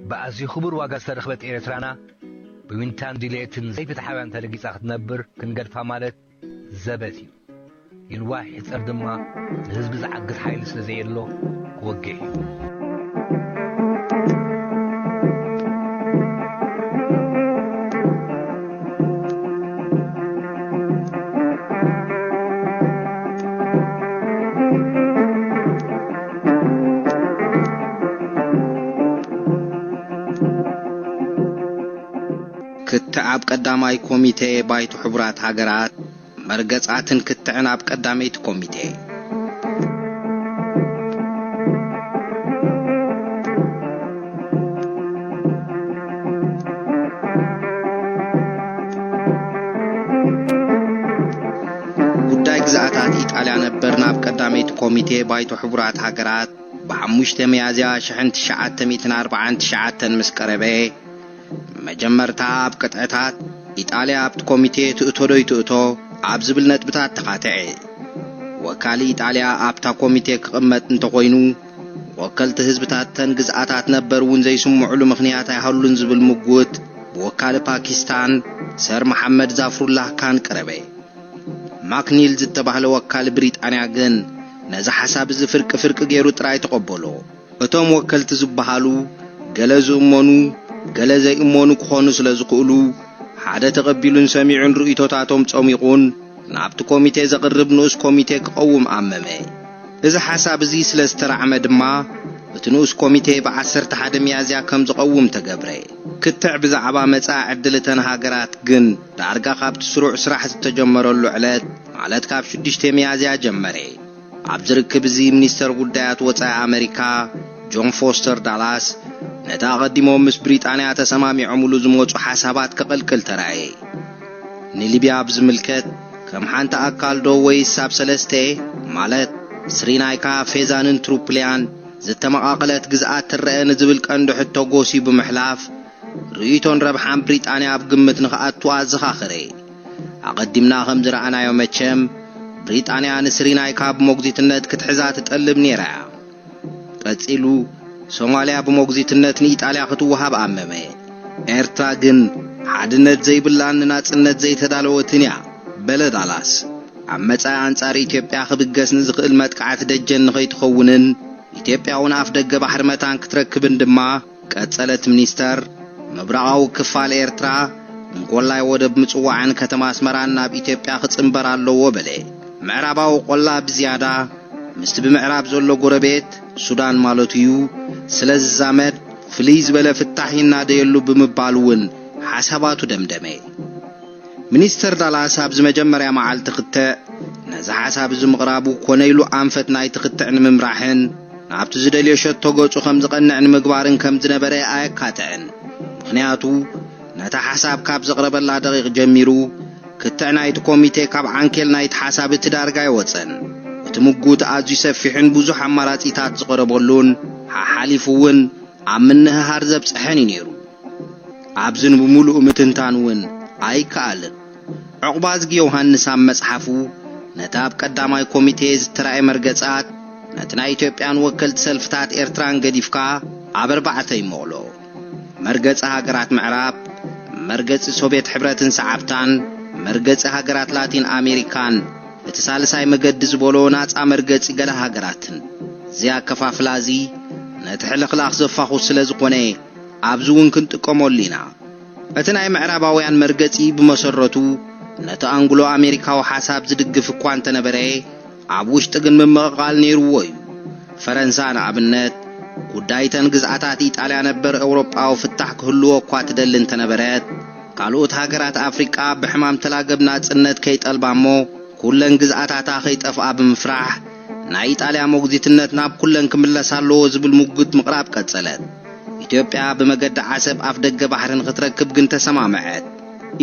ብኣዝዩ ክቡር ዋጋ ዝተረኽበት ኤርትራና ብዊንታን ድሌትን ዘይፍትሓውያን ተረጊጻ ክትነብር ክንገድፋ ማለት ዘበት እዩ። ይንዋሕ ይሕጸር ድማ ንህዝቢ ዝዓግዝ ሓይሊ ስለ ዘየሎ ክወግሕ እዩ። ክትዕ ኣብ ቀዳማይ ኮሚቴ ባይቶ ሕቡራት ሃገራት መርገጻትን ክትዕን ኣብ ቀዳመይቲ ኮሚቴ። ጉዳይ ግዝኣታት ኢጣልያ ነበር ናብ ቀዳመይቲ ኮሚቴ ባይቶ ሕቡራት ሃገራት ብ5 ሚያዝያ ሽሕን ትሽዓተ ሚእትን ኣርባዓን ትሽዓተን ምስ ቀረበ፣ መጀመርታ ኣብ ቅጥዕታት ኢጣልያ ኣብቲ ኮሚቴ ትእቶ ዶ ይትእቶ ኣብ ዝብል ነጥብታት ተኻትዐ። ወካሊ ኢጣልያ ኣብታ ኮሚቴ ክቕመጥ እንተኾይኑ፣ ወከልቲ ህዝብታት ተን ግዝኣታት ነበር እውን ዘይስምዑሉ ምኽንያት ኣይሃሉን ዝብል ምጉት ብወካሊ ፓኪስታን ሰር መሓመድ ዛፍሩላህ ካን ቀረበ። ማክኒል ዝተባህለ ወካሊ ብሪጣንያ ግን ነዚ ሓሳብ እዚ ፍርቂ ፍርቂ ገይሩ ጥራይ ተቐበሎ። እቶም ወከልቲ ዝበሃሉ ገለ ዝእመኑ፣ ገለ ዘይእመኑ ክኾኑ ስለ ዝኽእሉ፣ ሓደ ተቐቢሉን ሰሚዑን ርእይቶታቶም ጸሚቑን ናብቲ ኮሚቴ ዘቕርብ ንኡስ ኮሚቴ ክቐውም ኣመመ። እዚ ሓሳብ እዚ ስለ ዝተራዕመ ድማ፣ እቲ ንኡስ ኮሚቴ ብ11 ሚያዝያ ከም ዝቐውም ተገብረ። ክትዕ ብዛዕባ መጻኢ ዕድል እተን ሃገራት ግን ዳርጋ ካብቲ ስሩዕ ስራሕ ዝተጀመረሉ ዕለት፣ ማለት ካብ ሽዱሽተ ሚያዝያ ጀመረ። ኣብዚ ርክብ እዚ ሚኒስተር ጉዳያት ወጻኢ ኣመሪካ ጆን ፎስተር ዳላስ ነቲ ኣቐዲሞም ምስ ብሪጣንያ ተሰማሚዖምሉ ዝመጹ ሓሳባት ከቐልቅል ተራእየ። ንሊብያ ብዝምልከት ከም ሓንቲ ኣካል ዶ ወይስ ኣብ ሰለስተ፣ ማለት ስሪናይካ፣ ፌዛንን ትሩፕልያን ዝተመቓቐለት ግዝኣት ትረአ ንዝብል ቀንዲ ሕቶ ጎስዩ ብምሕላፍ፣ ርእይቶን ረብሓን ብሪጣንያ ኣብ ግምት ንኽኣቱ ኣዘኻኸረ። ኣቐዲምና ከም ዝረኣናዮ መቸም፣ ብሪጣንያ ንስሪናይካ ብሞግዚትነት ክትሕዛ ትጠልብ ነይራ እያ። ቀጺሉ፣ ሶማልያ ብሞግዚትነት ንኢጣልያ ክትወሃብ ኣመመ። ኤርትራ ግን ሓድነት ዘይብላን ንናጽነት ዘይተዳለወትን እያ፣ በለ ዳላስ። ኣብ መጻኢ ኣንጻር ኢትዮጵያ ክብገስ ንዝኽእል መጥቃዕቲ ደጀን ንኸይትኸውንን፣ ኢትዮጵያ እውን ኣፍ ደገ ባሕሪ መታን ክትረክብን ድማ፣ ቀጸለት ሚኒስተር፣ ምብራቓዊ ክፋል ኤርትራ፣ እንኮላይ ወደብ ምጽዋዕን ከተማ ኣስመራን ናብ ኢትዮጵያ ክጽንበር ኣለዎ በለ። ምዕራባዊ ቆላ ብዝያዳ ምስቲ ብምዕራብ ዘሎ ጎረቤት፣ ሱዳን ማለቱ እዩ፣ ስለ ዝዛመድ ፍልይ ዝበለ ፍታሕ ይናደየሉ ብምባል እውን ሓሳባቱ ደምደመ። ሚኒስተር ዳላስ ኣብዚ መጀመርያ መዓልቲ ክትዕ ነዚ ሓሳብ እዚ ምቕራቡ ኮነ ኢሉ ኣንፈት ናይቲ ክትዕ ንምምራሕን ናብቲ ዝደልዮ ሸቶ ገጹ ከም ዝቐንዕ ንምግባርን ከም ዝነበረ ኣየካትዕን። ምኽንያቱ ነታ ሓሳብ ካብ ዘቕረበላ ደቂቕ ጀሚሩ ክትዕ ናይቲ ኮሚቴ ካብ ዓንኬል ናይቲ ሓሳብ እቲ ዳርጋ ኣይወጸን። እቲ ምጉት ኣዝዩ ሰፊሕን ብዙሕ ኣማራጺታት ዝቐረበሉን ሓሓሊፉ እውን ኣብ ምንህሃር ዘብጽሐን እዩ ነይሩ። ኣብዚ ንብምሉኡ ምትንታን እውን ኣይከኣልን። ዑቕባዝጊ ዮሃንስ ኣብ መጽሓፉ ነቲ ኣብ ቀዳማይ ኮሚቴ ዝተራእየ መርገጻት ነቲ ናይ ኢትዮጵያን ወከልቲ ሰልፍታት ኤርትራን ገዲፍካ ኣብ ኣርባዕተ ይመቕሎ። መርገጺ ሃገራት ምዕራብ፣ መርገጺ ሶቭየት ሕብረትን ሰዓብታን፣ መርገጺ ሃገራት ላቲን ኣሜሪካን፣ እቲ ሳልሳይ መገዲ ዝበሎ ናጻ መርገጺ ገለ ሃገራትን። እዚ ኣከፋፍላ እዚ ነቲ ሕልኽላኽ ዘፋኹስ ስለ ዝኾነ፣ ኣብዚ እውን ክንጥቀመሉ ኢና። እቲ ናይ ምዕራባውያን መርገጺ ብመሰረቱ ነቲ ኣንግሎ ኣሜሪካዊ ሓሳብ ዝድግፍ እኳ እንተነበረ፣ ኣብ ውሽጢ ግን ምምቕቓል ነይርዎ እዩ። ፈረንሳ ንኣብነት፣ ጉዳይተን ግዝኣታት ኢጣልያ ነበር ኤውሮጳዊ ፍታሕ ክህልዎ እኳ ትደሊ እንተነበረት፣ ካልኦት ሃገራት ኣፍሪቃ ብሕማም ተላገብ ናጽነት ከይጠልባ እሞ፣ ኩለን ግዝኣታታ ከይጠፍኣ ብምፍራሕ፣ ናይ ኢጣልያ ሞግዚትነት ናብ ኩለን ክምለስ ኣለዎ ዝብል ምጉት ምቕራብ ቀጸለት። ኢትዮጵያ ብመገዲ ዓሰብ ኣፍ ደገ ባሕሪ ንኽትረክብ ግን ተሰማምዐት።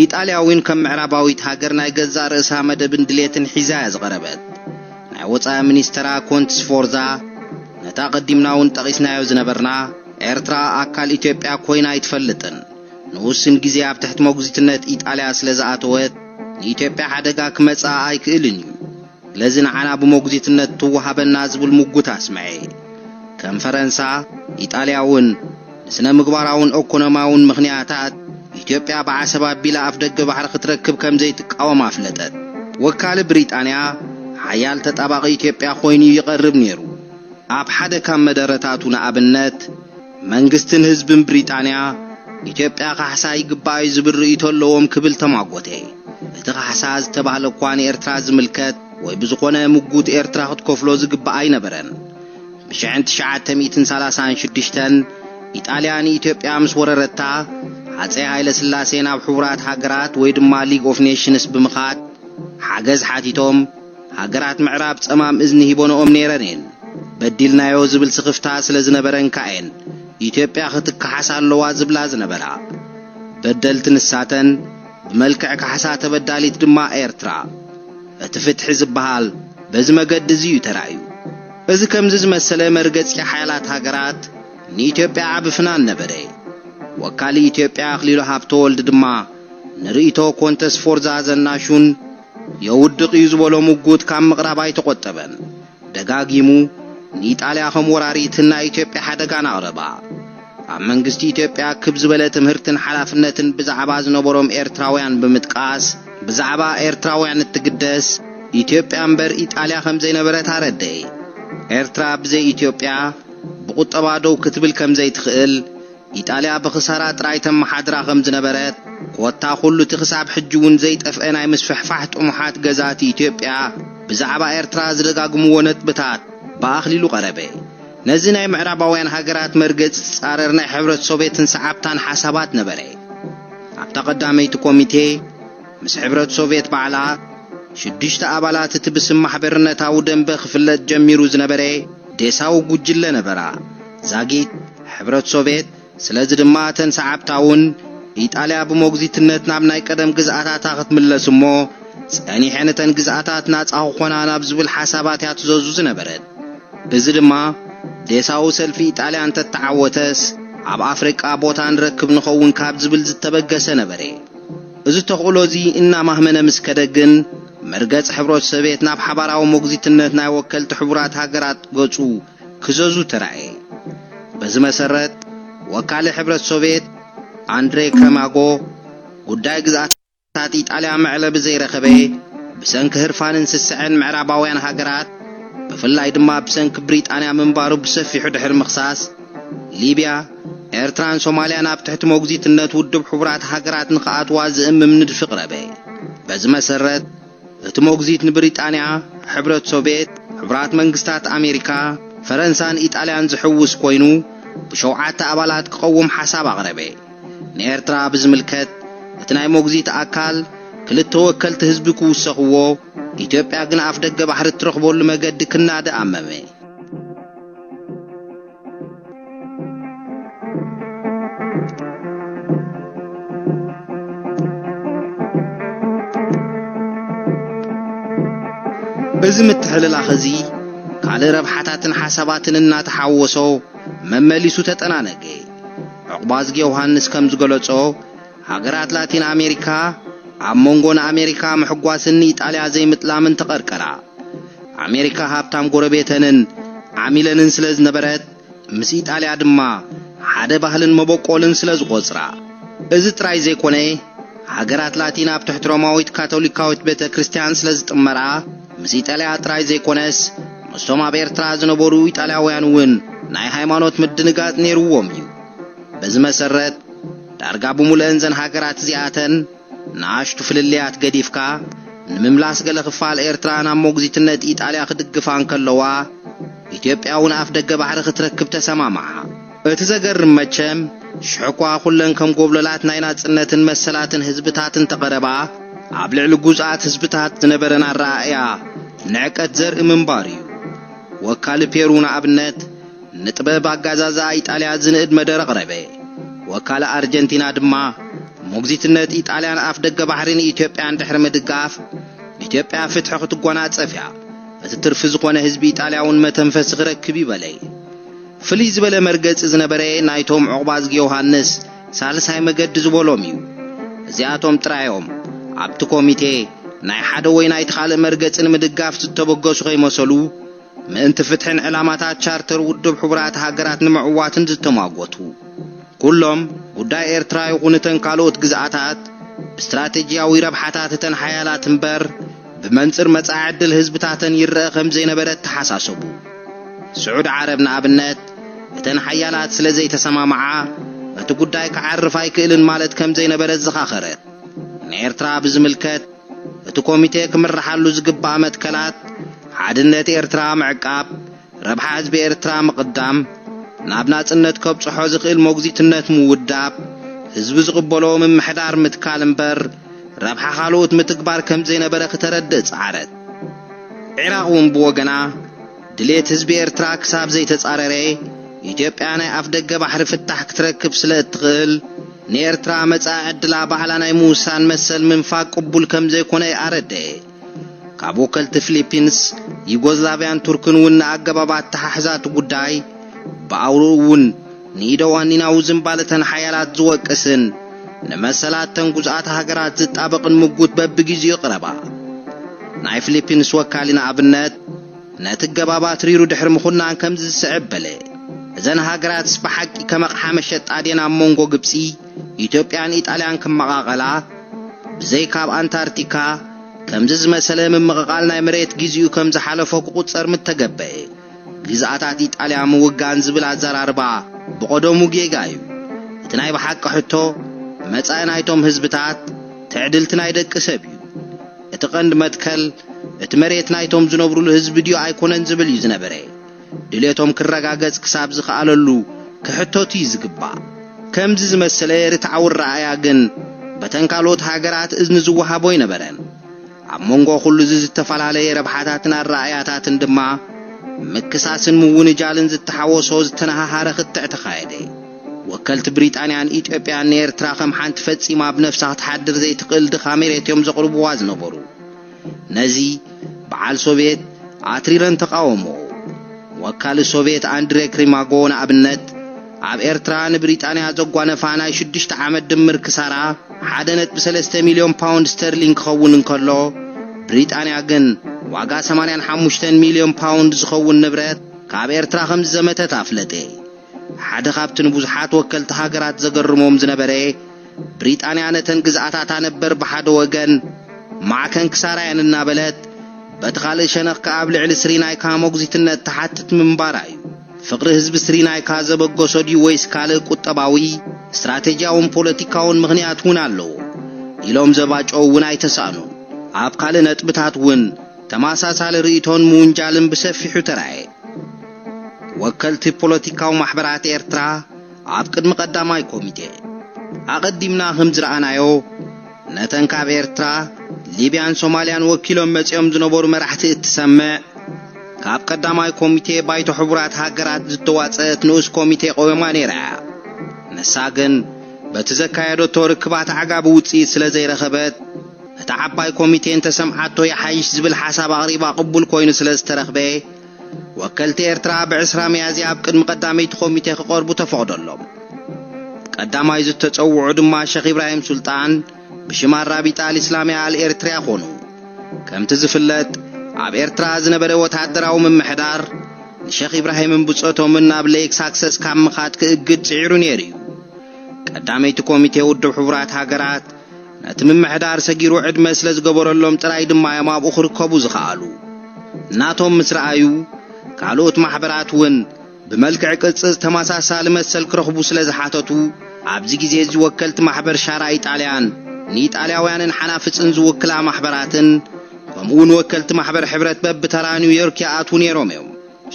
ኢጣልያ እውን ከም ምዕራባዊት ሃገር ናይ ገዛእ ርእሳ መደብን ድሌትን ሒዛ እያ ዝቐረበት። ናይ ወጻኢ ሚኒስተራ ኮንት ስፎርዛ፣ ነታ ቀዲምና እውን ጠቒስናዮ ዝነበርና፣ ኤርትራ ኣካል ኢትዮጵያ ኮይና ኣይትፈልጥን። ንውስን ግዜ ኣብ ትሕቲ ሞግዚትነት ኢጣልያ ስለ ዝኣተወት፣ ንኢትዮጵያ ሓደጋ ክመጽኣ ኣይክእልን እዩ። ስለዚ ንዓና ብሞግዚትነት ትወሃበና ዝብል ምጉት ኣስምዐ። ከም ፈረንሳ፣ ኢጣልያ እውን ንስነ ምግባራውን ኢኮኖሚያውን ምኽንያታት ኢትዮጵያ ብዓሰብ ኣቢላ ኣፍ ደገ ባሕሪ ክትረክብ ከም ዘይትቃወም ኣፍለጠት። ወካሊ ብሪጣንያ፣ ሓያል ተጣባቒ ኢትዮጵያ ኮይኑ ይቐርብ ነይሩ። ኣብ ሓደ ካብ መደረታቱ ንኣብነት፣ መንግስትን ህዝብን ብሪጣንያ፣ ኢትዮጵያ ካሕሳ ይግባእ ዝብል ርእይቶ ኣለዎም ክብል ተማጎተ። እቲ ካሕሳ ዝተባህለ እኳ ንኤርትራ ዝምልከት ወይ ብዝኾነ ምጉት ኤርትራ ክትከፍሎ ዝግባእ ኣይነበረን። ብ ትሽዓተ ሚእትን ሰላሳን ሽዱሽተን ኢጣልያ ንኢትዮጵያ ምስ ወረረታ፣ ሃጸይ ሃይለ ስላሴ ናብ ሕቡራት ሃገራት ወይ ድማ ሊግ ኦፍ ኔሽንስ ብምኻድ ሓገዝ ሓቲቶም፣ ሃገራት ምዕራብ ጸማም እዝኒ ሂቦንኦም ነይረን እየን። በዲልናዮ ዝብል ስኽፍታ ስለ ዝነበረን ከኣ እየን ኢትዮጵያ ክትከሓስ ኣለዋ ዝብላ ዝነበራ። በደልቲ ንሳተን ብመልክዕ ካሕሳ፣ ተበዳሊት ድማ ኤርትራ። እቲ ፍትሒ ዝበሃል በዚ መገዲ እዚ እዩ ተራእዩ። እዚ ከምዚ ዝመሰለ መርገጺ ሓያላት ሃገራት ንኢትዮጵያ ዓቢ ፍናን ነበረ። ወካሊ ኢትዮጵያ ኣኽሊሉ ሃብተወልድ ድማ ንርእይቶ ኮንተስ ፎርዛ ዘናሹን የውድቕ እዩ ዝበሎ ምጉት ካብ ምቕራብ ኣይተቖጠበን። ደጋጊሙ ንኢጣልያ ከም ወራሪትን ናይ ኢትዮጵያ ሓደጋን ኣቕረባ። ኣብ መንግስቲ ኢትዮጵያ ክብ ዝበለ ትምህርትን ሓላፍነትን ብዛዕባ ዝነበሮም ኤርትራውያን ብምጥቃስ፣ ብዛዕባ ኤርትራውያን እትግደስ ኢትዮጵያ እምበር ኢጣልያ ከም ዘይነበረት ኣረደኤ። ኤርትራ ብዘይ ኢትዮጵያ ብቁጠባ ደው ክትብል ከም ዘይትኽእል፣ ኢጣልያ ብኽሳራ ጥራይ ተመሓድራ ከም ዝነበረት፣ ኮታ ኩሉ እቲ ክሳብ ሕጂ እውን ዘይጠፍአ ናይ ምስፍሕፋሕ ጥሙሓት ገዛእቲ ኢትዮጵያ ብዛዕባ ኤርትራ ዝደጋግምዎ ነጥብታት ብኣኽሊሉ ቀረበ። ነዚ ናይ ምዕራባውያን ሃገራት መርገጺ ዝጻረር ናይ ሕብረት ሶቬትን ሰዓብታን ሓሳባት ነበረ። ኣብታ ቀዳመይቲ ኮሚቴ ምስ ሕብረት ሶቬት ባዕላ ሽዱሽተ ኣባላት እቲ ብስም ማሕበርነታዊ ደንበ ክፍለጥ ጀሚሩ ዝነበረ ዴሳዊ ጉጅለ ነበራ። ዛጊት ሕብረት ሶቬት፣ ስለዚ ድማ እተን ሰዓብታ እውን ኢጣልያ ብሞግዚትነት ናብ ናይ ቀደም ግዝኣታታ ክትምለስ እሞ ጸኒሐን እተን ግዝኣታት ናጻ ክኾና ናብ ዝብል ሓሳባት እያ ትዘዙ ዝነበረት። እዚ ድማ ዴሳዊ ሰልፊ ኢጣልያ እንተተዓወተስ ኣብ ኣፍሪቃ ቦታ ንረክብ ንኸውን ካብ ዝብል ዝተበገሰ ነበረ። እዚ ተኽእሎ እዚ እናማህመነ ምስ ከደ ግን፣ መርገጽ ሕብረት ሶቬት ናብ ሓባራዊ ሞግዚትነት ናይ ወከልቲ ሕቡራት ሃገራት ገጹ ክዘዙ ተራእየ። በዚ መሰረት፣ ወካሊ ሕብረት ሶቬት ኣንድሬ ክረማጎ፣ ጉዳይ ግዝኣታት ኢጣልያ መዕለቢ ዘይረኸበ፣ ብሰንኪ ህርፋንን ስስዐን ምዕራባውያን ሃገራት፣ ብፍላይ ድማ ብሰንኪ ብሪጣንያ ምንባሩ ብሰፊሑ ድሕሪ ምኽሳስ፣ ሊብያ፣ ኤርትራን ሶማልያን ኣብ ትሕቲ ሞግዚትነት ውድብ ሕቡራት ሃገራት ንኽኣትዋ ዝእምም ንድፊ ቅረበ። በዚ መሰረት፣ እቲ ሞግዚት ንብሪጣንያ፣ ሕብረት ሶቬት፣ ሕቡራት መንግስታት ኣሜሪካ፣ ፈረንሳን ኢጣልያን ዝሕውስ ኮይኑ፣ ብሸውዓተ ኣባላት ክቐውም ሓሳብ ኣቕረበ። ንኤርትራ ብዝምልከት፣ እቲ ናይ ሞግዚት ኣካል ክልተ ወከልቲ ህዝቢ ክውሰኽዎ፣ ኢትዮጵያ ግን ኣፍ ደገ ባሕሪ እትረኽበሉ መገዲ ክናዲ ኣመመ። እዚ ምትሕልላኽ እዚ ካልእ ረብሓታትን ሓሳባትን እናተሓወሶ መመሊሱ ተጠናነገ። ዑቕባዝጊ ዮሃንስ ከም ዝገለጾ፣ ሃገራት ላቲን ኣሜሪካ ኣብ መንጎ ንኣሜሪካ ምሕጓስን ንኢጣልያ ዘይምጥላምን ተቐርቀራ። ኣሜሪካ ሃብታም ጎረቤተንን ዓሚለንን ስለ ዝነበረት፣ ምስ ኢጣልያ ድማ ሓደ ባህልን መበቆልን ስለ ዝቖጽራ። እዚ ጥራይ ዘይኮነ፣ ሃገራት ላቲን ኣብ ትሕቲ ሮማዊት ካቶሊካዊት ቤተ ክርስቲያን ስለ ዝጥመራ፣ ምስ ኢጣልያ ጥራይ ዘይኮነስ፣ ምስቶም ኣብ ኤርትራ ዝነበሩ ኢጣልያውያን እውን ናይ ሃይማኖት ምድንጋጽ ነይርዎም እዩ። በዚ መሰረት፣ ዳርጋ ብምሉአን እዘን ሃገራት እዚኣተን ንኣሽቱ ፍልልያት ገዲፍካ፣ ንምምላስ ገለ ክፋል ኤርትራ ናብ ሞግዚትነት ኢጣልያ ክድግፋ እንከለዋ፣ ኢትዮጵያ እውን ኣፍ ደገ ባሕሪ ክትረክብ ተሰማምዓ። እቲ ዘገርም መቸም፣ ሽሕኳ ኩለን ከም ጎብለላት ናይ ናጽነትን መሰላትን ህዝብታት እንተቐረባ፣ ኣብ ልዕሊ ጉዙኣት ህዝብታት ዝነበረን ኣረኣእያ ንዕቀት ዘርኢ ምንባር እዩ። ወካሊ ፔሩ ንኣብነት፣ ንጥበብ ኣጋዛዝኣ ኢጣልያ ዝንእድ መደረ ኣቕረበ። ወካሊ ኣርጀንቲና ድማ፣ ሞግዚትነት ኢጣልያን ኣፍ ደገ ባሕሪ ንኢትዮጵያን ድሕሪ ምድጋፍ፣ ኢትዮጵያ ፍትሒ ክትጎናጸፍ እያ፣ እቲ ትርፊ ዝኾነ ህዝቢ ኢጣልያ እውን መተንፈሲ ክረክብ እዩ በለ። ፍልይ ዝበለ መርገጺ ዝነበረ ናይቶም ዑቕባዝጊ ዮሃንስ ሳልሳይ መገዲ ዝበሎም እዩ። እዚኣቶም ጥራዮም ኣብቲ ኮሚቴ ናይ ሓደ ወይ ናይቲ ካልእ መርገጺ ንምድጋፍ ዝተበገሱ ከይመሰሉ፣ ምእንቲ ፍትሕን ዕላማታት ቻርተር ውድብ ሕቡራት ሃገራት ንምዕዋትን ዝተሟጎቱ። ኩሎም ጉዳይ ኤርትራ ይኹን እተን ካልኦት ግዝኣታት ብስትራቴጂያዊ ረብሓታት እተን ሓያላት እምበር ብመንጽር መጻኢ ዕድል ህዝብታተን ይረአ ከም ዘይነበረ ተሓሳሰቡ። ስዑድ ዓረብ ንኣብነት እተን ሓያላት ስለ ዘይተሰማምዓ እቲ ጉዳይ ክዓርፍ ኣይክእልን ማለት ከም ዘይነበረ ዘኻኸረት። ንኤርትራ ብዝምልከት እቲ ኮሚቴ ክምርሓሉ ዝግባእ መትከላት ሓድነት ኤርትራ ምዕቃብ፣ ረብሓ ህዝቢ ኤርትራ ምቕዳም፣ ናብ ናጽነት ከብጽሖ ዝኽእል ሞግዚትነት ምውዳብ፣ ህዝቢ ዝቕበሎ ምምሕዳር ምትካል እምበር ረብሓ ካልኦት ምትግባር ከም ዘይነበረ ክተረድእ ጸዓረት። ዒራቕ እውን ብወገና ድሌት ህዝቢ ኤርትራ ክሳብ ዘይተጻረረ ኢትዮጵያ ናይ ኣፍ ደገ ባሕሪ ፍታሕ ክትረክብ ስለ እትኽእል ንኤርትራ መጻኢ ዕድላ ባዕላ ናይ ምውሳን መሰል ምንፋግ ቅቡል ከም ዘይኮነ ኣረድኤ። ካብ ወከልቲ ፊሊፒንስ፣ ዩጎዝላቭያን ቱርክን እውን ንኣገባብ ኣተሓሕዛ እቲ ጉዳይ ብኣውርኡ እውን ንኢደ ዋኒናዊ ዝምባለተን ሓያላት ዝወቅስን ንመሰላት ተን ግዙኣት ሃገራት ዝጣበቕን ምጉት በብግዜኡ ይቕረባ። ናይ ፊሊፒንስ ወካሊ ንኣብነት ነቲ ገባብ ኣትሪሩ ድሕሪ ምኹናን ከምዚ ዝስዕብ በለ። እዘን ሃገራትስ ብሓቂ ከም ኣቕሓ መሸጣ ድየን ኣብ መንጎ ግብጺ፣ ኢትዮጵያን ኢጣልያን ክመቓቐላ? ብዘይ ካብ ኣንታርክቲካ ከምዚ ዝመሰለ ምምቕቓል ናይ መሬት ግዚኡ ከም ዝሓለፎ ክቑጸር ምተገበአ። ግዝኣታት ኢጣልያ ምውጋን ዝብል ኣዘራርባ ብቐደሙ ጌጋ እዩ። እቲ ናይ ብሓቂ ሕቶ መጻኢ ናይቶም ህዝብታት ትዕድልቲ ናይ ደቂ ሰብ እዩ። እቲ ቀንዲ መትከል እቲ መሬት ናይቶም ዝነብሩሉ ህዝቢ ድዩ ኣይኮነን ዝብል እዩ ዝነበረ። ድሌቶም ክረጋገጽ ክሳብ ዝኸኣለሉ ክሕተቱ እዩ ዝግባእ። ከምዚ ዝመሰለ ርትዓዊ ረኣያ ግን በተን ካልኦት ሃገራት እዝኒ ዝወሃቦ ኣይነበረን። ኣብ መንጎ ኩሉ እዚ ዝተፈላለየ ረብሓታትን ኣረኣያታትን ድማ ምክሳስን ምውንጃልን ዝተሓወሶ ዝተነሃሃረ ክትዕ ተኻየደ። ወከልቲ ብሪጣንያን ኢትዮጵያን ንኤርትራ ከም ሓንቲ ፈጺማ ኣብ ነፍሳ ክትሓድር ዘይትኽእል ድኻ መሬት እዮም ዘቕርብዋ ዝነበሩ። ነዚ በዓል ሶቭየት ኣትሪረን ተቓወሞ። ወካሊ ሶቭየት ኣንድሬ ክሪማጎ ንኣብነት ኣብ ኤርትራ ንብሪጣንያ ዘጓነፋ ናይ ሽዱሽተ ዓመት ድምር ክሳራ ሓደ ነጥቢ ሰለስተ ሚልዮን ፓውንድ ስተርሊንግ ክኸውን እንከሎ፣ ብሪጣንያ ግን ዋጋ ሰማንያን ሓሙሽተን ሚልዮን ፓውንድ ዝኸውን ንብረት ካብ ኤርትራ ከም ዝዘመተት ኣፍለጠ። ሓደ ካብቲ ንብዙሓት ወከልቲ ሃገራት ዘገርሞም ዝነበረ፣ ብሪጣንያ ነተን ግዝኣታታ ነበር ብሓደ ወገን ማዕከን ክሳራ እየን እናበለት፣ በቲ ካልእ ሸነኽ ከኣ ኣብ ልዕሊ ስሪናይካ ሞግዚትነት ትሓትት ምንባራ እዩ። ፍቕሪ ህዝቢ ስሪናይካ ዘበገሶ ድዩ ወይስ ካልእ ቁጠባዊ፣ ስትራቴጂያውን ፖለቲካውን ምኽንያት እውን ኣለዎ ኢሎም ዘባጨው እውን ኣይተሳእኑን። ኣብ ካልእ ነጥብታት እውን ተመሳሳሊ ርእይቶን ምውንጃልን ብሰፊሑ ተራእየ። ወከልቲ ፖለቲካዊ ማሕበራት ኤርትራ ኣብ ቅድሚ ቀዳማይ ኮሚቴ። ኣቐዲምና ከም ዝረኣናዮ፣ ነተን ካብ ኤርትራ፣ ሊብያን ሶማልያን ወኪሎም መጺኦም ዝነበሩ መራሕቲ እትሰምዕ፣ ካብ ቀዳማይ ኮሚቴ ባይቶ ሕቡራት ሃገራት ዝተዋጸአት ንኡስ ኮሚቴ ቆይማ ነይራ እያ። ንሳ ግን በቲ ዘካየደቶ ርክባት ዓጋቢ ውጽኢት ስለ ዘይረኸበት፣ እታ ዓባይ ኮሚቴ እንተሰምዓቶ ይሓይሽ ዝብል ሓሳብ ኣቕሪባ ቅቡል ኮይኑ ስለ ዝተረኽበ፣ ወከልቲ ኤርትራ ብዕስራ ሚያዝያ ኣብ ቅድሚ ቀዳመይቲ ኮሚቴ ክቐርቡ ተፈቕደሎም። ቀዳማይ ዝተጸውዑ ድማ ሸኽ ኢብራሂም ሱልጣን ብሽም ኣራቢጣ ኣልእስላምያ ኣልኤርትርያ ኮኑ። ከምቲ ዝፍለጥ፣ ኣብ ኤርትራ ዝነበረ ወተሃደራዊ ምምሕዳር ንሸኽ ኢብራሂምን ብጾቶምን ናብ ሌክ ሳክሰስ ካብ ምኻድ ክእግድ ጽዒሩ ነይሩ እዩ። ቀዳመይቲ ኮሚቴ ውድብ ሕቡራት ሃገራት ነቲ ምምሕዳር ሰጊሩ ዕድመ ስለ ዝገበረሎም ጥራይ ድማ እዮም ኣብኡ ክርከቡ ዝኸኣሉ። ናቶም ምስ ረኣዩ፣ ካልኦት ማሕበራት እውን ብመልክዕ ቅጽጽ ተመሳሳሊ መሰል ክረኽቡ ስለ ዝሓተቱ፣ ኣብዚ ግዜ እዚ ወከልቲ ማሕበር ሻራ ኢጣልያን ንኢጣልያውያንን ሓናፍጽን ዝውክላ ማሕበራትን፣ ከምኡውን ወከልቲ ማሕበር ሕብረት በብተራ ኒውዮርክ ይኣትዉ ነይሮም እዮም።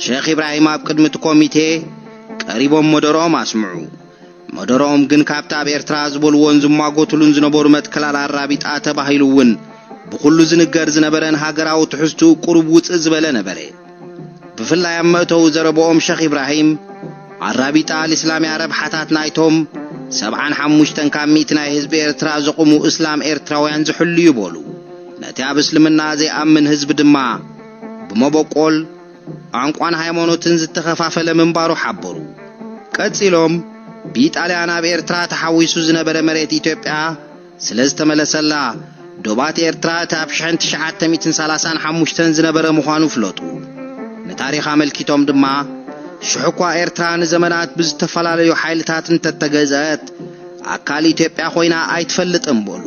ሸኽ ኢብራሂም ኣብ ቅድሚ እቲ ኮሚቴ ቀሪቦም መደረኦም ኣስምዑ። መደረኦም ግን ካብቲ ኣብ ኤርትራ ዝበልዎን ዝማጎትሉን ዝነበሩ መትከል ኣራቢጣ ተባሂሉ እውን ብኹሉ ዝንገር ዝነበረን ሃገራዊ ትሕዝትኡ ቁሩብ ውጽእ ዝበለ ነበረ። ብፍላይ ኣብ መእተዊ ዘረብኦም ሸኽ ኢብራሂም፣ ኣራቢጣ ኣልእስላምያ ረብሓታት ናይቶም ሰብዓን ሓሙሽተን ካብ ሚእቲ ናይ ህዝቢ ኤርትራ ዘቑሙ እስላም ኤርትራውያን ዝሕሉ እዩ በሉ። ነቲ ኣብ እስልምና ዘይኣምን ህዝቢ ድማ ብመበቆል፣ ቋንቋን ሃይማኖትን ዝተኸፋፈለ ምንባሩ ሓበሩ። ቀጺሎም፣ ብኢጣልያ ናብ ኤርትራ ተሓዊሱ ዝነበረ መሬት ኢትዮጵያ ስለ ዝተመለሰላ፣ ዶባት ኤርትራ እቲ ኣብ ሽሕን ትሽዓተ ሚእትን ሰላሳን ሓሙሽተን ዝነበረ ምዃኑ ፍለጡ። ንታሪኽ ኣመልኪቶም ድማ፣ ሽሕኳ ኤርትራ ንዘመናት ብዝተፈላለዩ ሓይልታት እንተተገዝአት፣ ኣካል ኢትዮጵያ ኮይና ኣይትፈልጥን በሉ።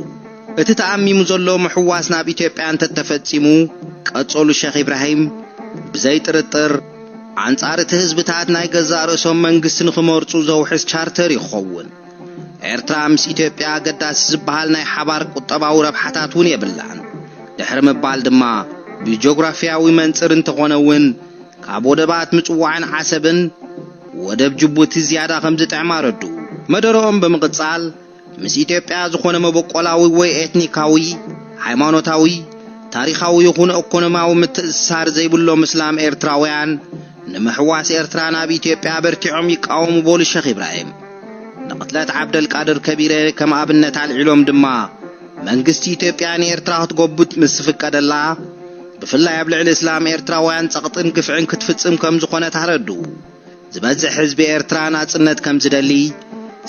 እቲ ተኣሚሙ ዘሎ ምሕዋስ ናብ ኢትዮጵያ እንተተፈጺሙ፣ ቀጸሉ ሸኽ ኢብራሂም፣ ብዘይ ጥርጥር፣ ኣንጻር እቲ ህዝብታት ናይ ገዛእ ርእሶም መንግስቲ ንኽመርጹ ዘውሕስ ቻርተር ይኸውን። ኤርትራ ምስ ኢትዮጵያ ኣገዳሲ ዝበሃል ናይ ሓባር ቁጠባዊ ረብሓታት እውን የብላን። ድሕሪ ምባል ድማ፣ ብጂኦግራፊያዊ መንጽር እንተኾነ እውን፣ ካብ ወደባት ምጽዋዕን ዓሰብን ወደብ ጅቡቲ ዝያዳ ከም ዝጥዕም ኣረድኡ። መደረኦም ብምቕጻል፣ ምስ ኢትዮጵያ ዝኾነ መበቆላዊ ወይ ኤትኒካዊ፣ ሃይማኖታዊ፣ ታሪኻዊ ይኹን ኢኮኖሚያዊ ምትእስሳር ዘይብሎም እስላም ኤርትራውያን፣ ንምሕዋስ ኤርትራ ናብ ኢትዮጵያ በርቲዖም ይቃወሙ በሉ ሸኽ ኢብራሂም። ንቕትለት ዓብደልቃድር ከቢረ ከም ኣብነት ኣልዒሎም ድማ፣ መንግስቲ ኢትዮጵያ ንኤርትራ ክትጎብጥ ምስ ዝፍቀደላ፣ ብፍላይ ኣብ ልዕሊ እስላም ኤርትራውያን ጸቕጥን ግፍዕን ክትፍጽም ከም ዝኾነት ኣረድኡ። ዝበዝሕ ህዝቢ ኤርትራ ናጽነት ከም ዝደሊ፣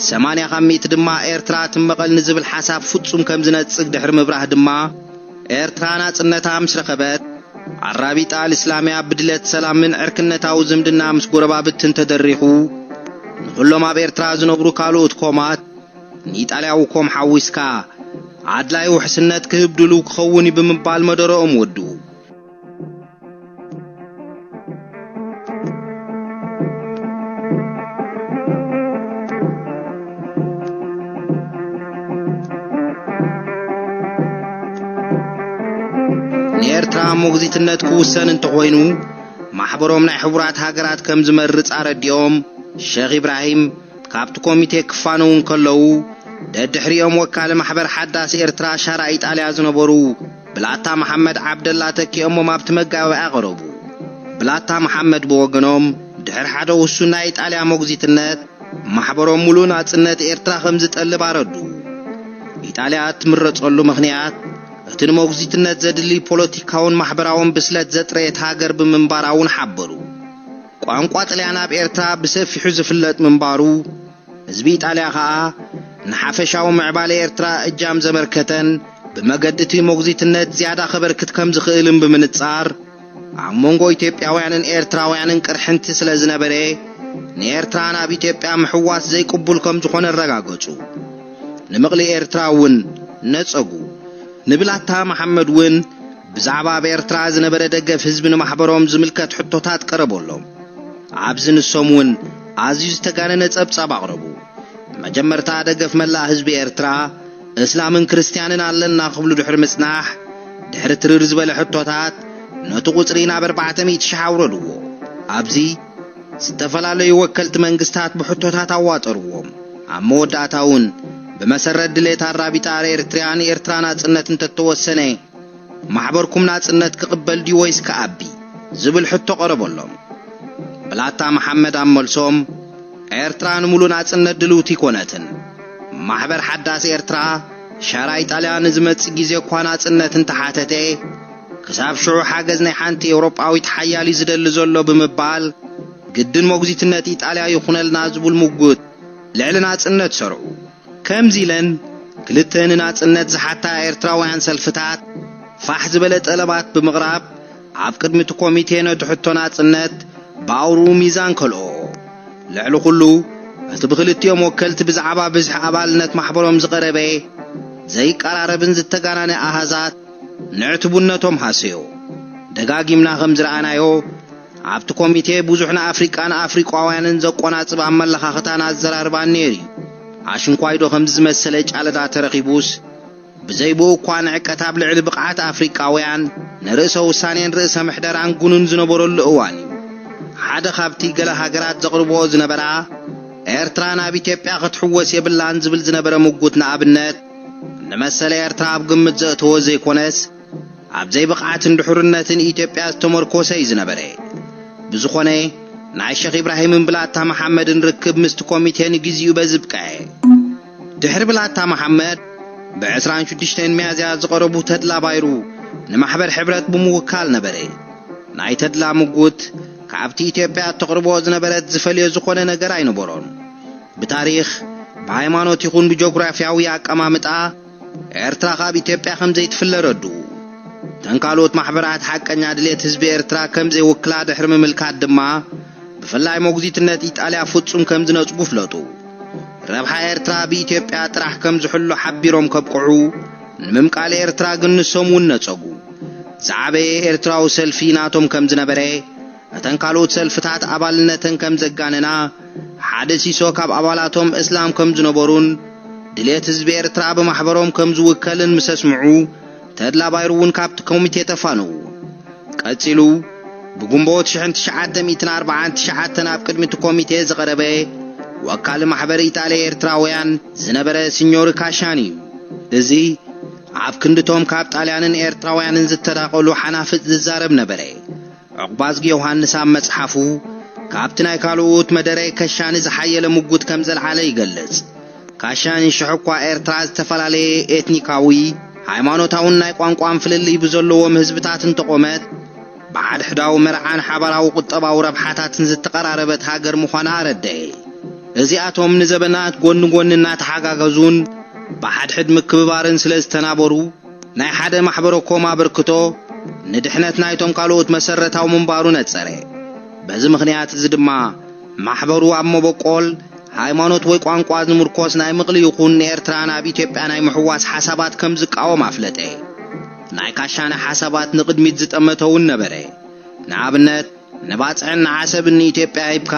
ሰማንያ ካብ ሚእቲ ድማ ኤርትራ ትመቐል ንዝብል ሓሳብ ፍጹም ከም ዝነጽግ ድሕሪ ምብራህ ድማ፣ ኤርትራ ናጽነታ ምስ ረኸበት፣ ኣራቢጣ ኣልእስላምያ ብድለት ሰላምን ዕርክነታዊ ዝምድና ምስ ጎረባብትን ተደሪኹ፣ ንኹሎም ኣብ ኤርትራ ዝነብሩ ካልኦት ኮማት፣ ንኢጣልያዊ ኮም ሓዊስካ፣ ኣድላይ ውሕስነት ክህብ ድሉው ክኸውን እዩ ብምባል መደረኦም ወድኡ። ንኤርትራ ሞግዚትነት ክውሰን እንተኾይኑ፣ ማሕበሮም ናይ ሕቡራት ሃገራት ከም ዝመርጽ ኣረዲኦም፣ ሸኽ ኢብራሂም ካብቲ ኮሚቴ ክፋነዉ እንከለዉ፣ ደድሕሪኦም ወካሊ ማሕበር ሓዳስ ኤርትራ ሻራ ኢጣልያ ዝነበሩ ብላታ መሓመድ ዓብደላ ተኪኦሞም ኣብቲ መጋበያ ቀረቡ። ብላታ መሓመድ ብወገኖም፣ ድሕሪ ሓደ ውሱን ናይ ኢጣልያ ሞግዚትነት፣ ማሕበሮም ሙሉእ ናጽነት ኤርትራ ከም ዝጠልብ ኣረዱ። ኢጣልያ እትምረጸሉ ምኽንያት፣ እቲ ንሞግዚትነት ዘድሊ ፖለቲካውን ማሕበራውን ብስለት ዘጥረየት ሃገር ብምንባራ እውን ሓበሩ። ቋንቋ ጥልያን ኣብ ኤርትራ ብሰፊሑ ዝፍለጥ ምንባሩ፣ ህዝቢ ኢጣልያ ኸኣ ንሓፈሻዊ ምዕባለ ኤርትራ እጃም ዘበርከተን ብመገዲ እቲ ሞግዚትነት ዝያዳ ከበርክት ከም ዝኽእልን ብምንጻር፣ ኣብ መንጎ ኢትዮጵያውያንን ኤርትራውያንን ቅርሕንቲ ስለ ዝነበረ፣ ንኤርትራ ናብ ኢትዮጵያ ምሕዋስ ዘይቅቡል ከም ዝኾነ ኣረጋገጹ። ንምቕሊ ኤርትራ እውን ነጸጉ። ንብላታ መሓመድ እውን ብዛዕባ ኣብ ኤርትራ ዝነበረ ደገፍ ህዝቢ ንማሕበሮም ዝምልከት ሕቶታት ቀረበሎም። ኣብዚ ንሶም እውን ኣዝዩ ዝተጋነነ ጸብጻብ ኣቕረቡ። መጀመርታ ደገፍ መላእ ህዝቢ ኤርትራ፣ እስላምን ክርስትያንን ኣለና ክብሉ ድሕሪ ምጽናሕ፣ ድሕሪ ትርር ዝበለ ሕቶታት፣ ነቲ ቁጽሪ ናብ ኣርባዕተ ሚእቲ ሽሕ ኣውረድዎ። ኣብዚ ዝተፈላለዩ ወከልቲ መንግስታት ብሕቶታት ኣዋጠርዎም። ኣብ መወዳእታ እውን፣ ብመሰረት ድሌት ኣራቢጣ ኤርትርያ ንኤርትራ ናጽነት እንተተወሰነ፣ ማሕበርኩም ናጽነት ክቕበል ድዩ ወይስ ክኣቢ? ዝብል ሕቶ ቀረበሎም። ብላታ መሓመድ ኣብ መልሶም፣ ኤርትራ ንምሉእ ናጽነት ድልውቲ ኣይኮነትን። ማሕበር ሓዳስ ኤርትራ፣ ሻራ ኢጣልያ ንዝመጽእ ግዜ እኳ ናጽነት እንተሓተተ፣ ክሳብ ሽዑ ሓገዝ ናይ ሓንቲ ኤውሮጳዊት ሓያል እዩ ዝደሊ ዘሎ ብምባል፣ ግድን ሞግዚትነት ኢጣልያ ይኹነልና ዝብል ምጉት ልዕሊ ናጽነት ሰርዑ። ከምዚ ኢለን ክልተ ንናጽነት ዝሓታ ኤርትራውያን ሰልፍታት ፋሕ ዝበለ ጠለባት ብምቕራብ ኣብ ቅድሚ እቲ ኮሚቴ ነቲ ሕቶ ናጽነት ብኣውርኡ ሚዛን ከልኦ። ልዕሊ ኩሉ እቲ ብክልቲኦም ወከልቲ ብዛዕባ ብዝሒ ኣባልነት ማሕበሮም ዝቐረበ ዘይቀራረብን ዝተጋናነ ኣሃዛት ንዕትቡነቶም ሃሰዮ። ደጋጊምና ከም ዝረኣናዮ ኣብቲ ኮሚቴ ብዙሕ ንኣፍሪቃን ኣፍሪቃውያንን ዘቆናጽብ ኣመለኻኽታን ኣዘራርባን ነይሩ እዩ። ኣሽንኳይዶ ከምዚ ዝመሰለ ጫለዳ ተረኺቡስ፣ ብዘይ ብኡ እኳ ንዕቀት ኣብ ልዕሊ ብቕዓት ኣፍሪቃውያን ንርእሰ ውሳኔን ርእሰ ምሕደራን ጉኑን ዝነበረሉ እዋን እዩ። ሓደ ካብቲ ገለ ሃገራት ዘቕርብኦ ዝነበራ፣ ኤርትራ ናብ ኢትዮጵያ ክትሕወስ የብላን ዝብል ዝነበረ ምጉት ንኣብነት፣ ንመሰለ ኤርትራ ኣብ ግምት ዘእተወ ዘይኮነስ፣ ኣብ ዘይብቕዓትን ድሕርነትን ኢትዮጵያ ዝተመርኮሰ እዩ ዝነበረ። ብዝኾነ፣ ናይ ሸኽ ኢብራሂምን ብላታ መሓመድን ርክብ ምስቲ ኮሚቴ ንግዜኡ በዚ ብቅዐ። ድሕሪ ብላታ መሓመድ፣ ብ ዕስራን ሽዱሽተን ሚያዝያ ዝቐረቡ ተድላ ባይሩ ንማሕበር ሕብረት ብምውካል ነበረ። ናይ ተድላ ምጉት ካብቲ ኢትዮጵያ እተቕርቦ ዝነበረት ዝፈልዮ ዝኾነ ነገር ኣይነበሮን። ብታሪኽ፣ ብሃይማኖት ይኹን ብጆግራፍያዊ ኣቀማምጣ፣ ኤርትራ ካብ ኢትዮጵያ ከም ዘይትፍለ ረድኡ። እተን ካልኦት ማሕበራት ሓቀኛ ድሌት ህዝቢ ኤርትራ ከም ዘይውክላ ድሕሪ ምምልካት ድማ፣ ብፍላይ ሞግዚትነት ኢጣልያ ፍጹም ከም ዝነጽጉ ፍለጡ። ረብሓ ኤርትራ ብኢትዮጵያ ጥራሕ ከም ዝሕሎ ሓቢሮም ከብቅዑ፣ ንምምቃል ኤርትራ ግን ንሶም እውን ነጸጉ። ዝዓበየ ኤርትራዊ ሰልፊ ናቶም ከም ዝነበረ፣ እተን ካልኦት ሰልፍታት ኣባልነተን ከም ዘጋነና፣ ሓደ ሲሶ ካብ ኣባላቶም እስላም ከም ዝነበሩን ድሌት ህዝቢ ኤርትራ ብማሕበሮም ከም ዝውከልን ምስ ኣስምዑ፣ ተድላ ባይሩ እውን ካብቲ ኮሚቴ ተፋነዉ። ቀጺሉ፣ ብግንቦት ሽሕን ትሽዓተ ሚእትን ኣርባዓን ትሽዓተን ኣብ ቅድሚ እቲ ኮሚቴ ዝቐረበ ወካሊ ማሕበር ኢጣልያ ኤርትራውያን ዝነበረ ሲኞር ካሻን እዩ። እዚ ኣብ ክንድቶም ካብ ጣልያንን ኤርትራውያንን ዝተዳቐሉ ሓናፍጥ ዝዛረብ ነበረ። ዑቕባዝጊ ዮሃንስ ኣብ መጽሓፉ፣ ካብቲ ናይ ካልኦት መደረ ከሻኒ ዝሓየለ ምጉት ከም ዘልዓለ ይገልጽ። ካሻኒ ሽሕ እኳ ኤርትራ ዝተፈላለየ ኤትኒካዊ፣ ሃይማኖታውን ናይ ቋንቋን ፍልልይ ብዘለዎም ህዝብታት እንተቖመት፣ ብሓድሕዳዊ መርዓን ሓባራዊ ቁጠባዊ ረብሓታትን ዝተቐራረበት ሃገር ምዃና ኣረደኤ። እዚኣቶም ንዘበናት ጎኒ ጎኒ እናተሓጋገዙን ብሓድሕድ ምክብባርን ስለ ዝተናበሩ፣ ናይ ሓደ ማሕበረኮም ኣበርክቶ ንድሕነት ናይቶም ካልኦት መሰረታዊ ምንባሩ ነጸረ። በዚ ምኽንያት እዚ ድማ ማሕበሩ ኣብ መበቆል፣ ሃይማኖት ወይ ቋንቋ ዝምርኮስ ናይ ምቕሊ ይኹን ንኤርትራ ናብ ኢትዮጵያ ናይ ምሕዋስ ሓሳባት ከም ዝቃወም ኣፍለጠ። ናይ ካሻነ ሓሳባት ንቕድሚት ዝጠመተ እውን ነበረ። ንኣብነት፣ ንባጽዕን ንዓሰብን ንኢትዮጵያ ሂብካ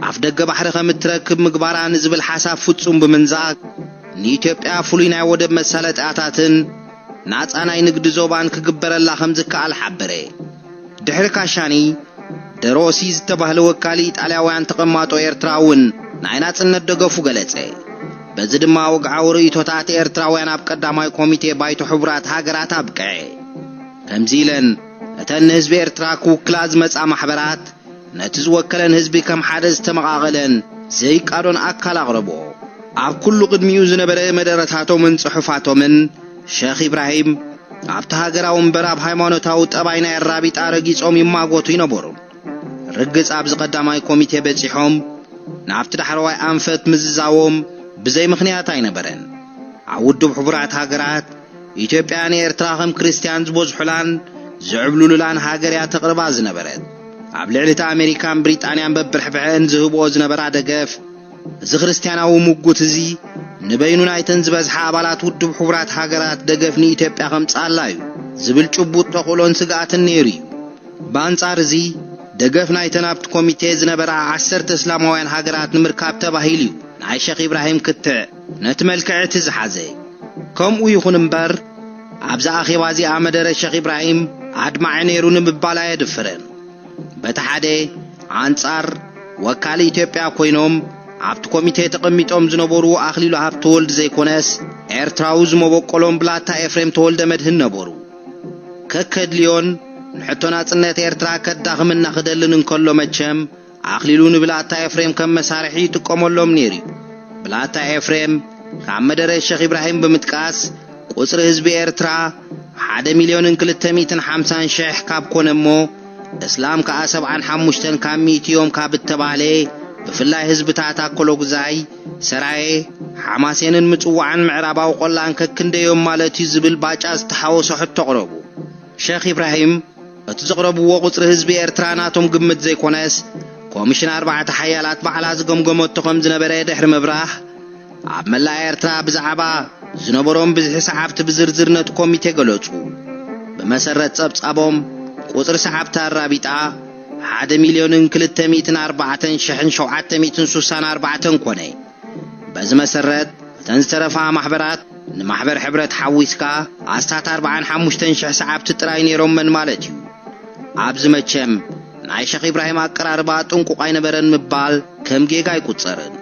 ኣፍ ደገ ባሕሪ ከም እትረክብ ምግባራ ንዝብል ሓሳብ ፍጹም ብምንዛግ፣ ንኢትዮጵያ ፍሉይ ናይ ወደብ መሳለጥያታትን ናጻ ናይ ንግዲ ዞባን ክግበረላ ከም ዝከኣል ሓበረ። ድሕሪ ካሻኒ፣ ደሮሲ ዝተባህለ ወካሊ ኢጣልያውያን ተቐማጦ ኤርትራ እውን ናይ ናጽነት ደገፉ ገለጸ። በዚ ድማ ወግዓዊ ርእይቶታት ኤርትራውያን ኣብ ቀዳማይ ኮሚቴ ባይቶ ሕቡራት ሃገራት ኣብቅዐ። ከምዚ ኢለን፣ እተን ንህዝቢ ኤርትራ ክውክላ ዝመጻ ማሕበራት፣ ነቲ ዝወከለን ህዝቢ ከም ሓደ ዝተመቓቐለን ዘይቃዶን ኣካል ኣቕረቦ። ኣብ ኩሉ ቅድሚኡ ዝነበረ መደረታቶምን ጽሑፋቶምን፣ ሸኽ ኢብራሂም ኣብቲ ሃገራዊ እምበር ኣብ ሃይማኖታዊ ጠባይ ናይ ኣራቢጣ ረጊጾም ይማጎቱ ይነበሩ። ርግጽ ኣብዚ ቀዳማይ ኮሚቴ በጺሖም፣ ናብቲ ዳሕረዋይ ኣንፈት ምዝዛዎም ብዘይ ምኽንያት ኣይነበረን። ኣብ ውድብ ሕቡራት ሃገራት፣ ኢትዮጵያ ንኤርትራ ከም ክርስትያን ዝበዝሑላን ዝዕብልሉላን ሃገር እያ ተቕርባ ዝነበረት። ኣብ ልዕሊ እቲ ኣሜሪካን ብሪጣንያን በብርሕብሐን ዝህብኦ ዝነበራ ደገፍ፣ እዚ ክርስትያናዊ ምጉት እዚ ንበይኑ ናይተን ዝበዝሓ ኣባላት ውድብ ሕቡራት ሃገራት ደገፍ ንኢትዮጵያ ከምጽኣላ እዩ ዝብል ጭቡጥ ተኽእሎን ስግኣትን ነይሩ እዩ። ብኣንጻር እዚ፣ ደገፍ ናይተን ኣብቲ ኮሚቴ ዝነበራ ዓሰርተ እስላማውያን ሃገራት ንምርካብ ተባሂሉ እዩ ናይ ሸኽ ኢብራሂም ክትዕ ነቲ መልክዕ እቲ ዝሓዘ። ከምኡ ይኹን እምበር፣ ኣብዛ ኣኼባ እዚኣ መደረ ሸኽ ኢብራሂም ኣድማዒ ነይሩ ንምባል ኣየድፍርን። በቲ ሓደ ኣንጻር፣ ወካሊ ኢትዮጵያ ኮይኖም ኣብቲ ኮሚቴ ተቐሚጦም ዝነበሩ ኣኽሊሉ ሃብተወልድ ዘይኮነስ፣ ኤርትራዊ ዝመበቆሎም ብላታ ኤፍሬም ተወልደ መድህን ነበሩ። ከከድልዮን ንሕቶ ናጽነት ኤርትራ ከዳኽምና ክደልን እንከሎ፣ መቸም ኣኽሊሉ ንብላታ ኤፍሬም ከም መሳርሒ ይጥቀመሎም ነይሩ እዩ። ብላታ ኤፍሬም ካብ መደረ ሸኽ ኢብራሂም ብምጥቃስ፣ ቁጽሪ ህዝቢ ኤርትራ ሓደ ሚልዮንን ክልተ ሚእትን ሓምሳን ሽሕ ካብ ኮነ እሞ፣ እስላም ከኣ ሰብዓን ሓሙሽተን ካብ ሚእቲ እዮም ካብ እተባህለ፣ ብፍላይ ህዝብታት ኣኮሎጉዛይ፣ ሰራየ፣ ሓማሴንን ምጽዋዕን ምዕራባዊ ቆላን ከክንደዮም ማለት እዩ ዝብል ባጫ ዝተሓወሶ ሕቶ ኣቕረቡ። ሸኽ ኢብራሂም፣ እቲ ዘቕረብዎ ቁጽሪ ህዝቢ ኤርትራ ናቶም ግምት ዘይኮነስ፣ ኮሚሽን ኣርባዕተ ሓያላት ባዕላ ዝገምገመቶ ከም ዝነበረ ድሕሪ ምብራህ፣ ኣብ መላእ ኤርትራ ብዛዕባ ዝነበሮም ብዝሒ ሰዓብቲ ብዝርዝር ነቲ ኮሚቴ ገለጹ። ብመሰረት ጸብጻቦም፣ ቁጽሪ ሰዓብቲ ኣራቢጣ ሓደ ሚልዮንን ክልተ ሚእትን ኣርባዕተን ሽሕን ሸውዓተ ሚእትን ሱሳን ኣርባዕተን ኮነ። በዚ መሰረት፣ እተን ዝተረፋ ማሕበራት ንማሕበር ሕብረት ሓዊስካ ኣስታት ኣርባዓን ሓሙሽተን ሽሕ ሰዓብቲ ጥራይ ነይሮመን ማለት እዩ። ኣብዚ መቸም ናይ ሸኽ ኢብራሂም ኣቀራርባ ጥንቁቕ ኣይነበረን ምባል ከም ጌጋ ኣይቁጸርን።